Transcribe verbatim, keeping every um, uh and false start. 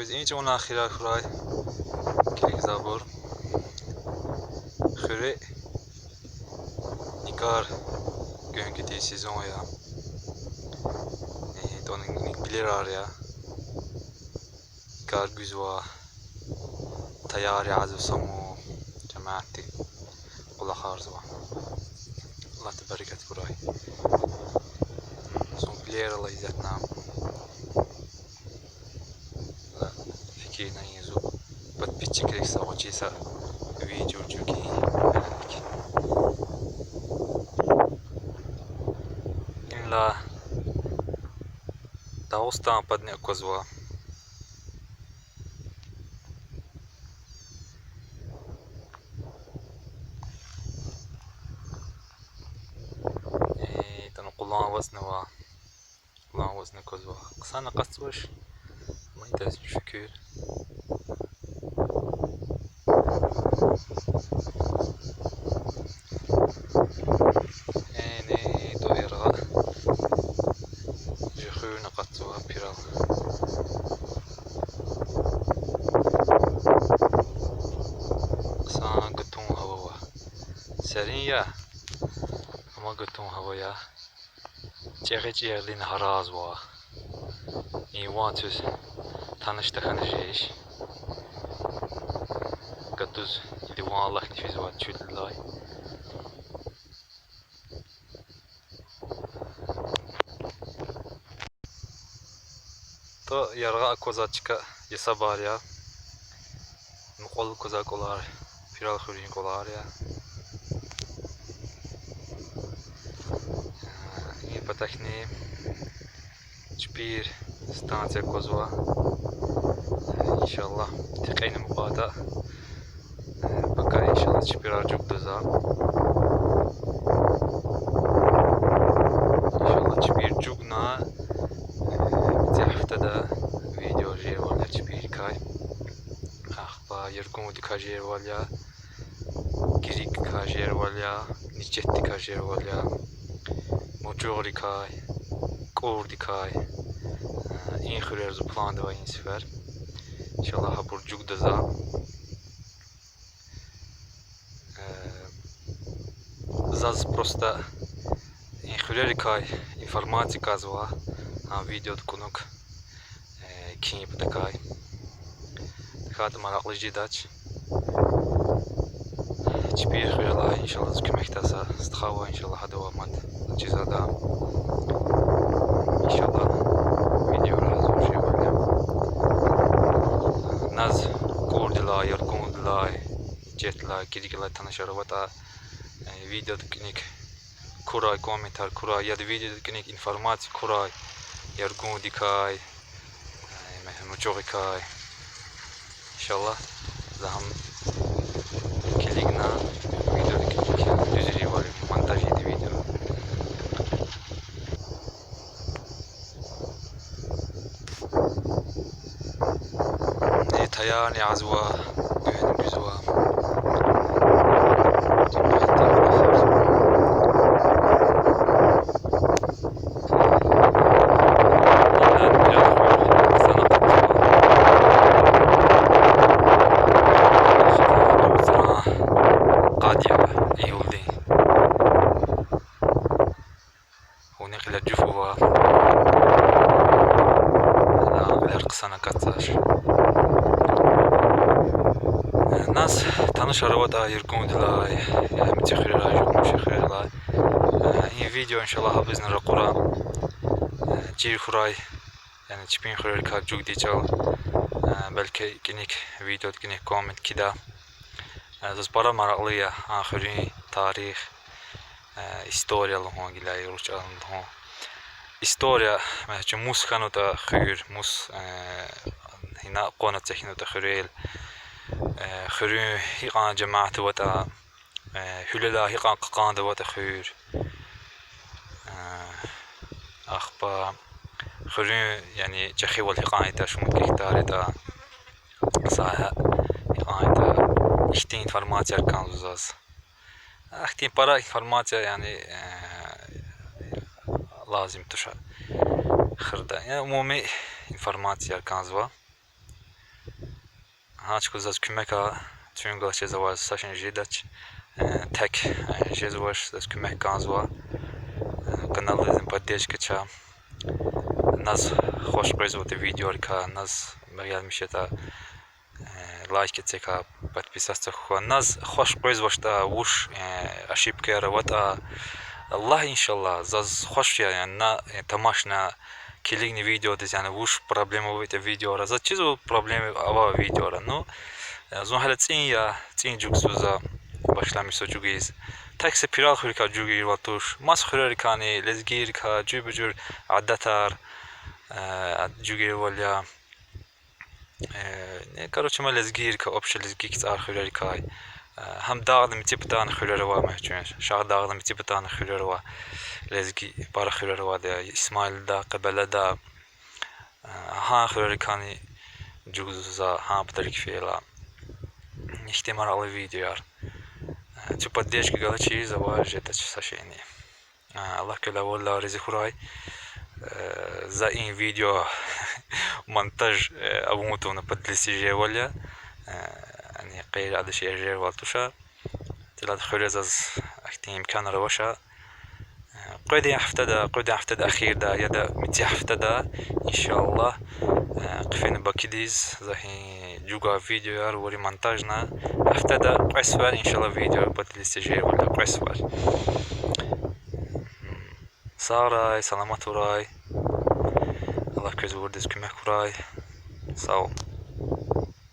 Инчи вуна хирар хьурай, килигзавайбур. Хуьре никӀар гуьнгиди сезон я. Э, тӀвани пелерар я. НикӀар гуьзва, таяр язва, саму, жемятди кӀвалахарзава. Аллагьди берекат гурай. Зун пелерал исятда. Фикирна и зун подписчикрик са гъвечӀи са видео чӀугун. Инлай Дагъустан падни аквазва. Э, тӀвани Къулан вацӀнава. Къулан вацӀни аквазва. Хъсан акъатзавач. Ма идаз шукур. Э, ни, тӀвар яргъа. Жи хуьрни акъатзава пирал. Хъсан гатун гьава ава. Серин я, амма гатун гьава ава я. ЧӀегъи-чӀегъилин гьаразва. И ван квез таниш тахьана жеч. Гатуз идан ван алахьни физвай чуьлдилай. ТӀвар яргъа аквазвай чка ясабар я. Мукьвал аквазвай кӀвалер, пирал хуьруьн кӀвалер я. Э, и патахъни чпин станция аквазва. Иншаллагь, текьени мукьватӀа, э, пака, иншаллагь, чпирар жугъдаза. Иншаллагь, чпир жугъна, э, мици гьафтеда видео жервал я чпирикай. Ахпа Яргундикай жервал я, Гирикай жервал я, Нижетдикай жервал я, Мучугърикай, КӀурдикай. Э, и хуьрер зун планда ава и сефер. Иншаллагь, гьабур жугъдаза. Э, заз просто и хуьрерикай информация кӀанзава, а видеода кӀунук, э, кхьин патахъай. ТахьайтӀа маракьлу жедач. Чпин хуьрелай, иншаллагь, заз куьмекдай са стха ава, иншаллагь, гьадавай мад чизва ада. Иншаллагь, видеояр гьазур жеда. Наз КӀурдилай, Яргундилай, Нижетдилай, Гирикдилай танишар аватӀа, э, видеода кӀаник курай, комментар курай, яда видеода кӀаник информация курай Яргундикай, э, Мучугърикай. Иншаллагь, за гьам килигна, видеода кӀаник дуьз жезвайвал монтаж ийида видео. Э, таярни язва, гуьн гуьзва. Къад я июлдин. Гьуни кьиле жуф ава. Гьуни кьилер хъсан акатзавач. Наз танишар аватӀа Яргундилай, я мици хуьрерай, жугъуни хуьрерай. И видео, иншаллагь, гьабурузни ракъура чир хьурай, яни чпин хуьрерикай жугъди чӀал, белки кӀаник видеода кӀаник коммент кхьида. Заз пара маракьлу я а хуьруьн тарих, история лугьун, гила руш чӀалалди лугьун. История, мисал яз, мус хьанватӀа хуьр, мус, гьина къванватӀа, цехинватӀа хуьрел, хуьруьн гьикьван жемят аватӀа, гьуьлелай гьикьван къакъанда аватӀа хуьр. Ахпа хуьруьн, яни, чӀехивал гьикьван ятӀа, шумуд гектар ятӀа, сагьа гьикьван ятӀа, ихьтин информацияр кӀанзава заз. Ахьтин пара информация, яни, лазим туш хирда. Яни умуми информацияр кӀанзава. Гьа чукуз заз куьмек ая, чун галачиз аваз са шейни жедач, э, тек, э, жезвач, заз куьмек кӀанзава, э, каналдин поддержка ча. Наз хуш къвезватӀа видеойрикай, наз бегьермишета, э, лайк эцикай, подписаться хьухь. Наз хуш къвезвачтӀа, вуш, э, ошибкаяр аватӀа, лагь, иншаллагь, заз хуш я, яни, на, э, тамашна, килигна видеодиз, яни вуш проблема аватӀа видеора. Заз чизва проблема авай видеора. Ну, э, зун гьеле цӀин я, цӀин чӀугваз за башламишзава чӀугваз. Тек са Пирал хуьрикай чӀугвал туш. Маса хуьрерикайни, лезгийрикай, жуьреба-жуьре адетар, э, чӀугвал я. Э, не, короче, ма лезгийрикай, общий лезги КцӀар хуьрерикай. Э, гьам дагъдин мици патани хуьрер ава ма чун, Шагьдагъдин мици патани хуьрер ава, лезги пара хуьрер авайди я, Исмаилда, Къебеледа. Э, гьа хуьрерикайни чӀугваз за гьа патарик фейила. Ихьтин марагълу видеояр. Э, чун поддержка галачиз аваз жедач са шейни. Аллагь квелай валлагь рази хьурай. Э, за и видео монтаж, э, авун тавуна подлести жевал я. Э, яни гъейри ада шей жевал туш. Тилат хуьре заз ахьтин имканар авач. Э, къведин гьафтеда, къведин гьафтеда ахирда, яда мици гьафтеда, иншаллагь, э, хъфена Бакудиз, за гьи чӀугвай видеояр вири монтажна, гьафтеда кьве сефер, иншаллагь, видео подлести жевал я, кьве сефер. Сагърай, саламат хьурай. Аллагь квез виридаз куьмек хьурай. Сагъ ул.